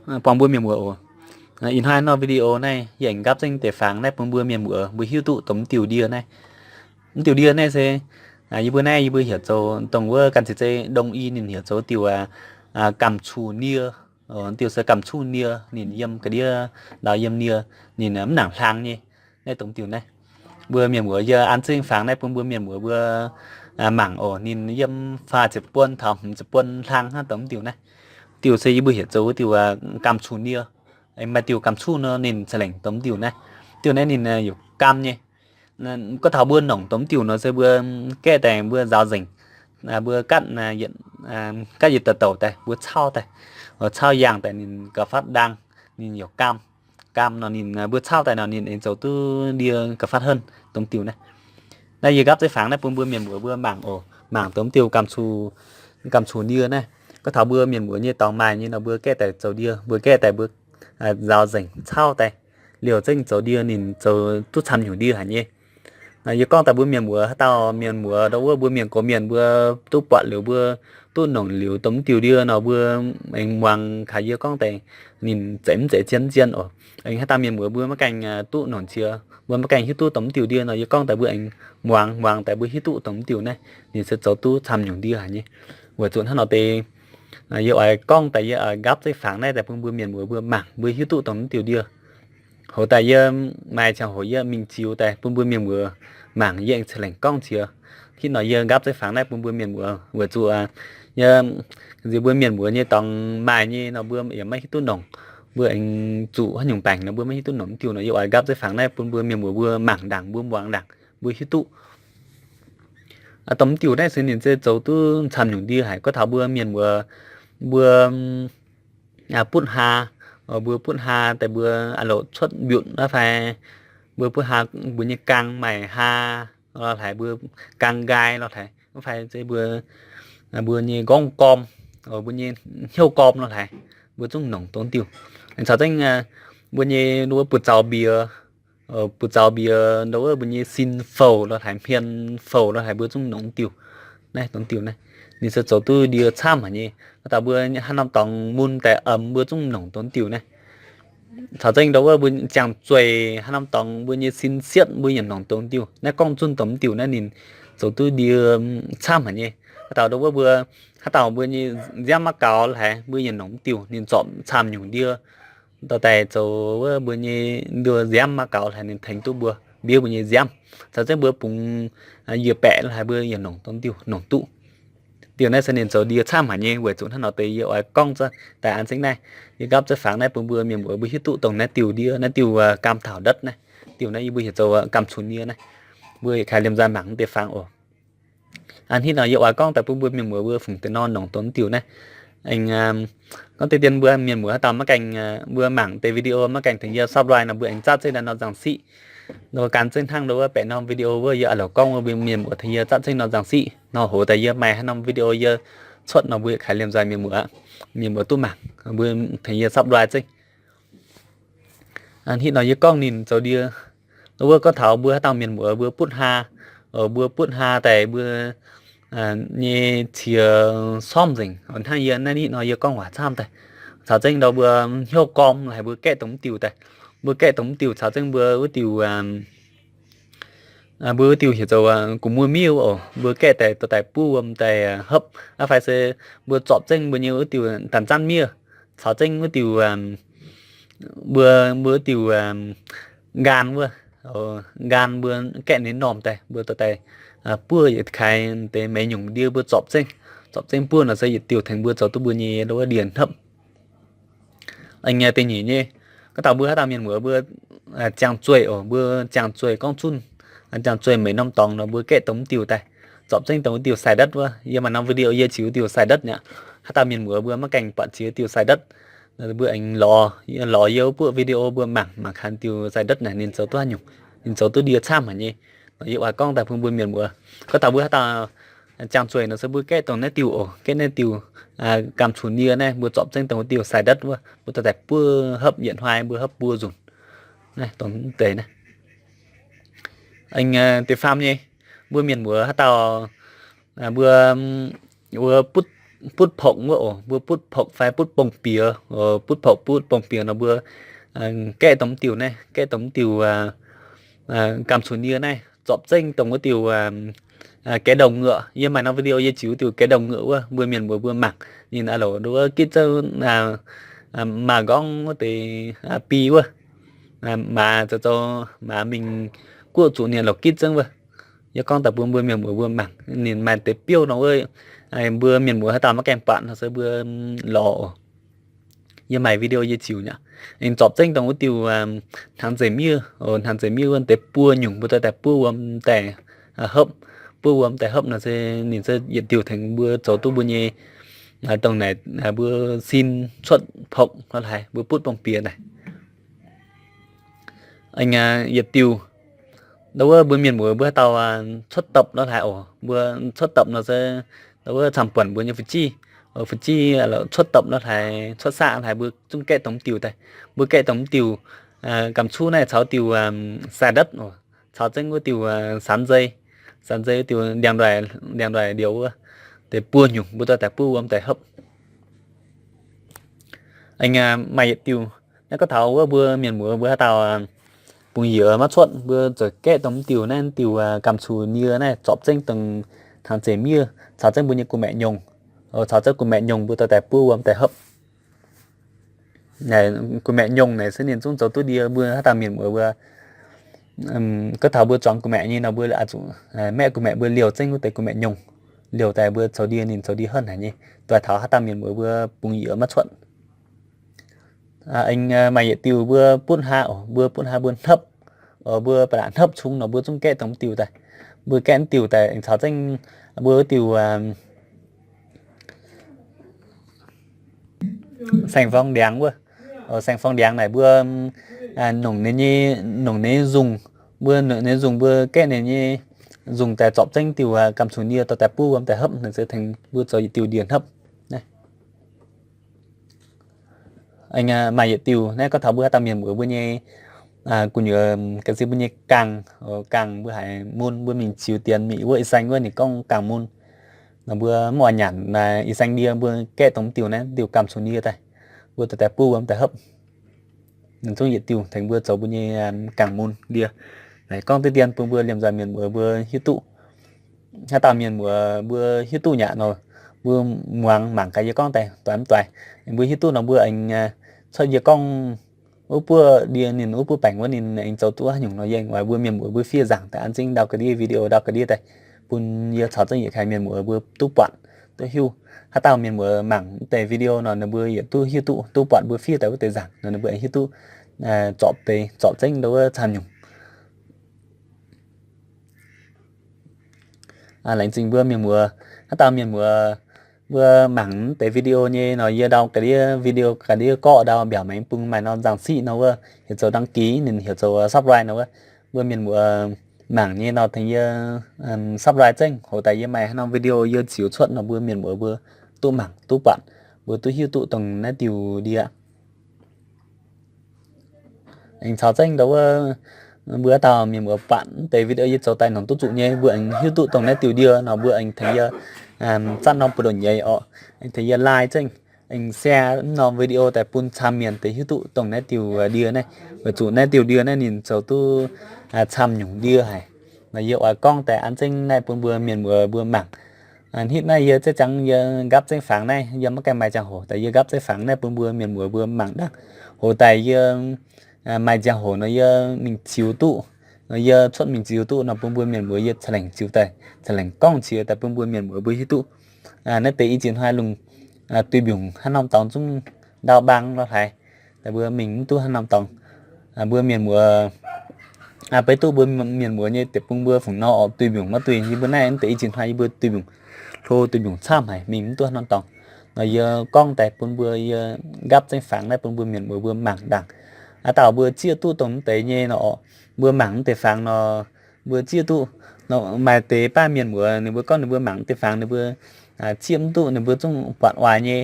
Buangh mbuo mienh muoz oc. Ih hnoi nor video naaiv yie aengx nqaapv zengv deix fangx naaiv bun mbuo mienh muoz mbuo hiuv duqv dongh mv diuh ndie naaiv. Mv diuh ndie naaiv se yie mbuo naaiv yie mbuo heuc zoux dongh wuov ganh ceix zei Đông y ninh heuc zoux diuh gamh cuh nie. Diuh se gamh cuh nie, ninh yiem ga'ndiev ndau yiem nie, ninh mv nangc hlang nyei. Naaiv dongh diuh naaiv, mbuo mienh muoz yie an zengv fangx naaiv bun mbuo mienh muoz mbuo mangc oc. Ninh yiem faah ziepc buon taux hmz ziepc buon hlang hnangv dongh mv diuh naaiv. Diuh se yie mbuo heuc zoux wuov diuh gamh cuh nie. Aengx maaih diuh gamh cuh nor ninh ca'lengc dongh mv diuh naaiv. Diuh naaiv ninh yaac gaam nyei. Gorngv taux mbuo nongc dongh mv diuh nor se mbuo gaeqv daaih mbuo nzaaux nzengc, mbuo gaatv, gaatv yietc douc douc daaih mbuo caauv daaih, caauv yaangh daaih ninh gauh fatv ndaang, ninh yaac gaam. Gaam nor ninh mbuo caauv daaih nor ninh aengx zoux duqv ndie gauh fatv henv dongh diuh naaiv. Naaiv yie nqaapv zengv fangx naaiv bun mbuo mienh muoz mbuo mangc oc. Mangc dongh diuh gamh cuh nie naaiv. Gorngv taux mbuo mienh muoz nyei dorngx maaih nyei nor mbuo gaeqv daaih zoux ndie, mbuo gaeqv daaih mbuo nzaaux nzengc caauv daaih, liouh zengv zoux ndie ninh zoux duqv camv nyungc ndie haic nyei. Yie gorngv daaih mbuo mienh muoz, haaix dauh mienh muoz ndau wuov mbuo mienh gox mienh mbuo duqv buatc liuz mbuo duqv nongc liuz dongh mv diuh ndie nor mbuo aengx muangx kaax yie gorngv deix ninh zeiz mv zeiz zien mv zien oc. Aengx haaix dauh mienh muoz mbuo maiv gaengh duqv nongc qiex, mbuo maiv gaengh hiuv duqv dongh mv diuh ndie nor yie gorngv daaih mbuo aengx muangx, muangx daaih mbuo hiuv duqv dongh mv diuh naaiv ninh se zoux duqv camv nyungc ndie haic nyei. Weic zuqc hnangv nor deix, yie oix gorngv daaih yie oix nqaapv zengv fangx naaiv daaih bun mbuo mienh muoz mbuo mangc mbuo hiuv duqv dongh mv diuh ndie. Hoz daaih yie maaih ziangh hoc yie mingh ziux daaih bun mbuo mienh muoz mangc yie aengx ceix lengc gorngv qiex. Hitv nor yie nqaapv zengv fangx naaiv bun mbuo mienh muoz weic zuqc yie nziex mbuo mienh muoz nyei dorngx maaih nyei nor mbuo yaac maiv hiuv duqv nongc. Mbuo aengx zuqc haaix nyungc baengc nor mbuo maiv hiuv duqv nongc mv diuh nor yie oix nqaapv zengv fangx naaiv bun mbuo mienh muoz mbuo mangc ndaangc mbuo muangx ndaangc mbuo hiuv duqv. Dongh mv diuh naaiv se ninh se zoux duqv camv nyungc ndie haic. Gorngv taux mbuo mienh muoz mbuo butv haa, mbuo butv haa daaih mbuo aa loc cuotv mbiutc wuov fai mbuo butv haa mbuo nyei gaang maaih haa lorh haic, mbuo gaang nqaai lorh haic, wuov fai se mbuo, mbuo nyei nqorngv gorm, mbuo nyei hnyouv gorm lorh haic, mbuo zungv nongc dongh diuh. Caux zengv mbuo nyei wuov buoz-zaux mbiex, buoz-zaux mbiex ndau wuov mbuo nyei sin fouc lorh haic, hmien fouc lorh haic, mbuo zungv nongc diuh. Naaiv dongh diuh naaiv ninh se zoux duqv ndie camv haic nyei. Haaix dauh mbuo haaix norm dorngx mun daaih emx mbuo zungv nongc dongh diuh naaiv. Caux zengv ndau wuov mbuo ziangh zueih haaix norm dorngx mbuo nyei sin sietv mbuo yaac nongc dongh diuh. Naaiv gorngv zunh dongh diuh naaiv ninh zoux duqv ndie camv haic nyei. Haaix dauh ndau wuov mbuo, haaix dauh mbuo nyei nziaamv maiv gaux lorh haic mbuo yaac nongc diuh ninh zorpc camv nyungc ndie dorh daaih zoux wuov mbuo nyei ndie nziaamv maiv gaux haic ninh tengx duqv mbuo, mbiev mbuo nyei nziaamv. Caux zengv mbuo bungx yie baeqc lorh haic mbuo yaac nongc dongh diuh nongc duqv. Diuh naaiv se ninh zoux ndie camv haic nyei. Weic zuqc hnangv nor deix yie oix gorngv daaih an zengv naaiv, yie nqaapv zengv fangx naaiv bun mbuo mienh muoz mbuo hiuv duqv dongh naaiv diuh ndie, naaiv diuh gamh taux ndetv naaiv. Diuh naaiv yie mbuo heuc zoux gamh cuh nie naaiv. Mbuo yietc kaaix liemh nzaaih mangc deix fangx oc. Aa, hnangv nor yie oix gorngv daaih bun mbuo mienh muoz mbuo fungc deix nor nongc dongh diuh naaiv. Aengx gorngv deix dien mbuo mienh muoz haaix dauh maiv gaengh, mbuo mangc deix video maiv gaengh tengx yie subscribe nor mbuo aengx zatv zengv naaiv nor nzangc siqv. Nor gan zengv hnangv nor wuov baeqc norm video wuov yie a'louc gorngv wuov mbuo mienh muoz tengx yie zatv zengv nor nzangc siqv. Nor hoz daaih yie maaih haaix norm video yie cuotv nor mbuo yietc kaaix liemh nzaaih mienh muoz, mienh muoz duqv mangc, mbuo tengx yie subscribe zengv. Hitv nor yie gorngv ninh zoux ndie wuov gorngv taux mbuo haaix dauh mienh muoz mbuo butv haa, mbuo butv haa daaih mbuo nyei qiex sormv nzengc. Hnangv yie naaiv hitv nor yie gorngv waac camv daaih, caux zengv ndau mbuo hnyouv gorm lorh haic mbuo gaeqv dongh mv diuh daaih, mbuo gaeqv dongh mv diuh caux zengv mbuo wuov diuh mbuo wuov diuh heuc zoux ga'mueiv miuv oc, mbuo gaeqv daaih dorh daaih buov wuom daaih hopv, aa, fai se mbuo zorpc zengv mbuo nyei wuov diuh daanh zanv miev, caux zengv wuov diuh mbuo, mbuo wuov diuh nqaan wuov, nqaan mbuo gaeqv ninh normh daaih mbuo dorh daaih buov yietc kaaix deix meix nyungc ndie mbuo zorpc zengv, zorpc zengv buov nor se yietc diuh tengx mbuo zoux duqv mbuo nyei wuov ndie hnopv. Aengx da'nyeic nyei, gorngv taux mbuo haaix dauh mienh muoz mbuo ziangh zueih oc, mbuo ziangh zueih gorngv zunh, ziangh zueih meix norm dorngx nor mbuo gaeqv dongh mv diuh daaih, zorpc zengv dongh wuov diuh sai ndetv wuov. Yie maaih norm video yie qiex wuov diuh sai ndetv mi'aqv. Haaix dauh mienh muoz mbuo maiv gaengh buatc qiex wuov diuh sai ndetv, mbuo aengx lorz, lorz yie wuov buoqv video mbuo mangc, mangc kaaix diuh sai ndetv naaic ninh zoux duqv haaix nyungc, ninh zoux duqv ndie camv haic nyei. Yie oix gorngv daaih bun mbuo mienh muoz, gorngv taux mbuo haaix dauh ziangh zueih nor se mbuo gaeqv dongh naaiv diuh oc, gaeqv naaiv diuh gamh cuh nie naaiv mbuo zorpc zengv dongh wuov diuh sai ndetv wuov, mbuo dorh daaih buov hopv yietc hnoi mbuo hopv buo nzunc. Naaiv dongh deix naaiv. Aengx da'faam nyei, mbuo mienh muoz haaix dauh mbuo, mbuo butv butv porqc wuov oc, mbuo butv porqc fai butv bong-bieqc, butv porqc butv bong-bieqc nor mbuo gaeqv dongh diuh naaiv, gaeqv dongh diuh gamh cun nie naaiv zorpc zengv dongh wuov diuh gaeqv ndongh ngeuc. Yie maaih norm video yie ziux diuh gaeqv ndongh ngeuc wuov, mbuo mienh mbuo mbuo mangc ninh a'louc nduov gitv zengv maaz nqorngv wuov deix bi wuov. Maaz zoux zoux maaz mingh guoqv zuqc ninh a'louc gitv zengv wuov. Yie gorngv daaih bun mbuo mienh mbuo mbuo mangc ninh maaih deix biouv nor wuov, mbuo mienh mbuo haaix dauh maiv gaengh buatc nor se mbuo lorz oc. Yie maaih video yie ziux nyei, aengx zorpc zengv dongh wuov diuh hnangv zeic miev, hnangv zeic miev wuov deix buo nyungc mbuo dorh daaih buov wuom daaih hopv, buov wuom daaih hopv nor se ninh se yietc diuh tengx mbuo zoux duqv mbuo nyei dongh naaic mbuo sin cuotv porqc nor haaix mbuo butv bong-bieqc naaic. Aengx yietc diuh, ndau wuov mbuo mienh mbuo mbuo haaix dauh cuotv dopc nor haaix oc, mbuo cuotv dopc nor se ndau wuov camv-buonc mbuo nyei fu'jueiv, fu'jueiv cuotv dopc nor haaix, cuotv saqv haaix mbuo zungv gaeqv dongh diuh daaih. Mbuo gaeqv dongh diuh gamh cuv naaiv caux diuh sai ndetv oc, caux zengv wuov diuh sanx nzei, sanx nzei wuov diuh ndiangx-ndoih, ndiangx-ndoih ndioux wuov, deix buo nyungc mbuo dorh daaih buov wuom daaih hopv. Aengx maaih yietc diuh, naaiv gorngv taux wuov mbuo mienh muoz mbuo haaix dauh bungx-yie maiv cuotv, mbuo zuqc gaeqv dongh mv diuh naaiv, diuh gamh cun nie naaiv zorpc zengv dongh hnangv zeic miev caux zengv mbuo nyei gu'maeqc nyungc, caux zengv gu'maeqc nyungc mbuo dorh daaih buov wuom daaih hopv. Gu'maeqc nyungc naaic se ninh zungv zoux duqv ndie. Mbuo haaix dauh mienh muoz mbuo gorngv taux mbuo zuangx gu'maeqc nyei nor mbuo zuqc maeqv gu'maeqc mbuo liouh zengv wuov deix gu'maeqc nyungc, liouh daaih mbuo zoux ndie ninh zoux ndie henv haic nyei. Doix taux haaix dauh mienh muoz mbuo bungx-yie maiv cuotv. Aengx maaih yietc diuh mbuo butv hlaax, mbuo butv hlaax mbuo hnopv, mbuo ba'laqc hnopv cung nor mbuo zungv gaeqv dongh mv diuh daaih. Mbuo gaeqv mv diuh daaih aengx caux zengv mbuo wuov diuh saeng-forng ndiangx wuov. Saeng-forng ndiangx naaic mbuo nongc ninh nyei, nongc ninh nyei nzungh, mbuo nongc ninh nyei nzungh mbuo gaeqv ninh nyei nzungh daaih zorpc zengv diuh gamh cun nie dorh daaih buov wuom daaih hopv, ninh se tengx mbuo zoux yietc diuh ndie-hnopv. Maaih yietc diuh naaiv gorngv taux mbuo haaix dauh mienh muoz mbuo nyei gu'nyuoz ga'sie mbuo nyei gangh, gangh mbuo haiz mun mbuo mingh ziux dienx mi'aqv wuov, ih saeng wuov ninh gorngv gangh mun. Nor mbuo mv oix nyanc ih saeng ndie mbuo gaeqv dongh mv diuh naaiv, diuh gamh cun nie daaih, mbuo dorh daaih buov wuom daaih hopv. Ninh zungv yietc diuh tengx mbuo zoux mbuo nyei gangh mun ndie. Naaic gorngv diqv dien bun mbuo liemh nzoih mienh muoz mbuo hiuv duqv. Haaix dauh mienh muoz mbuo hiuv duqv nyei nor, mbuo muangx mangc gaax yie gorngv daaih doix mv doix. Mbuo hiuv duqv nor mbuo aengx cuotv yie gorngv wuov buoqv ndie ninh wuov buoqv baengc wuov ninh aengx zoux duqv haaix nyungc nor, yie aengx oix mbuo mienh muoz mbuo fiev nzaangc daaih an zengv ndau ga'ndiev video ndau ga'ndiev daaih bun yie caux zengv yietc kaaix mienh muoz mbuo duqv buatc duqv hiuv. Haaix dauh mienh muoz mangc deix video nor ninh mbuo yietc duqv hiuv duqv, duqv buatc mbuo fiev daaih wuov deix nzaangc nor ninh mbuo aengx hiuv duqv zorpc deix, zorpc zengv ndau wuov camv nyungc. Laengz zingh mbuo mienh muoz. Haaix dauh mienh muoz mbuo mangc deix video nyei nor, yie ndau ga'ndiev video ga'ndiev gorqv ndau mbiaauc maengx bun maaih norm nzangc siqv nor wuov, heuc zoux đăng ký, ninh heuc zoux subscribe nor wuov. Mbuo mienh muoz mangc nyei nor tengx yie subscribe zengv, hoc daaih yie maaih haaix norm video yie ziux cuotv nor mbuo mienh muoz mbuo duqv mangc duqv buatc, mbuo duqv hiuv duqv dongh naaiv diuh ndie. Aengx caux zengv ndau wuov mbuo haaix dauh mienh muoz buatc deix video yie zoux daaih nongc duqv zuqc nyei, mbuo aengx hiuv duqv dongh naaiv diuh ndie nor mbuo aengx tengx yie zatv norm buoz-ndoqv nyeiz orqc, aengx tengx yie like zengv, aengx share norm video daaih bun camv mienh deix hiuv duqv dongh naaiv diuh ndie naaiv. Weic zuqc naaiv diuh ndie naaiv ninh zoux duqv camv nyungc ndie haic. Nor yie oix gorngv daaih an zengv naaiv bun mbuo mienh muoz mbuo mangc. Hitv naaiv yie zaiv ziangx yie nqapv zengv fangx naaiv, yie maiv gaengh maaih ziangh hoc daaih yie nqapv zengv fangx naaiv bun mbuo mienh muoz mbuo mangc dangh. Hoc daaih yie maaih ziangh hoc nor yie mingh ziux duqv, nor yie cuotv mingh ziux duqv nor bun mbuo mienh muoz yie ca'lengc ziux daaih, ca'lengc gorngv qiex daaih bun mbuo mienh muoz mbuo hiuv duqv naaiv deix i ziex hnoi lungh duih mbiungc haaix norm dorngx zungv ndau mbaang lorh hlaaix. Daaih mbuo mingh mv duqv haaix norm dorngx, mbuo mienh muoz beiv duqv mbuo mienh muoz nyei deic-bung mbuo fungc nor orqc, duih mbiungc maiv duih. Yie mbuo naaiv deix i ziex hnoi yie mbuo duih mbiungc hlo, duih mbiungc camv haic, mingh mv duqv haaix norm dorngx. Nor yie gorngv daaih bun mbuo, yie nqapv zengv fangx naaiv bun mbuo mienh muoz mbuo mangc dangh. Aav dauh mbuo zieqv duqv dongh mv deix nyei nor orqc, mbuo mangc mv deix fangx nor, mbuo zieqv duqv. Maaih deix baav mienh muoz ninh mbuo gorngv ninh mbuo mangc mv deix fangx ninh mbuo zieqv mv duqv, ninh mbuo zungv buatc oix nyei.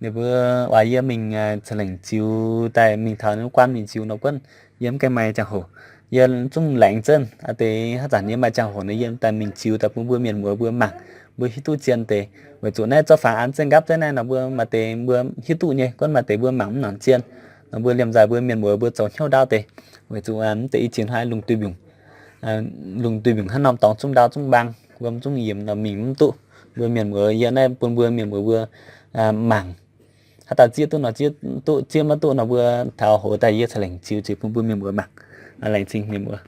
Ninh mbuo oix yie mingh ca'lengc ziux daaih mingh taux ninh guan mingh ziux nor guonv, yie mv gaengh maaih ziangh hoc. Yie zungv laengz zengv deix haaix zanc yie maaih ziangh hoc nor yie daaih mingh ziux daaih bun mbuo mienh muoz mbuo mangc, mbuo hiuv duqv zien deix. Weic zuqc naaiv zorqv fangx an zengv nqaapv zengv naaiv nor, mbuo maaih deix mbuo hiuv duqv nyei, gorngv maaih deix mbuo mangc mv nangc zien nor, mbuo liemh nzaaih mbuo mienh muoz mbuo zoux hnyouv ndaauv deix. Weic zuqc mv deix i ziex hnoi lungh duih mbiungc, lungh duih mbiungc hnangv norm dorngx zungv ndaauv zungv mbaang, wuom zungv yiemx nor mingh mv duqv. Mbuo mienh muoz yie naaiv bun mbuo mienh muoz mbuo mangc. Haaix dauh zieqv duqv nor zieqv duqv, zieqv maiv duqv nor mbuo taux hoz daaih yie ceix lengc ziux ziux bun mbuo mienh muoz mangc. Laengz zingh mienh muoz.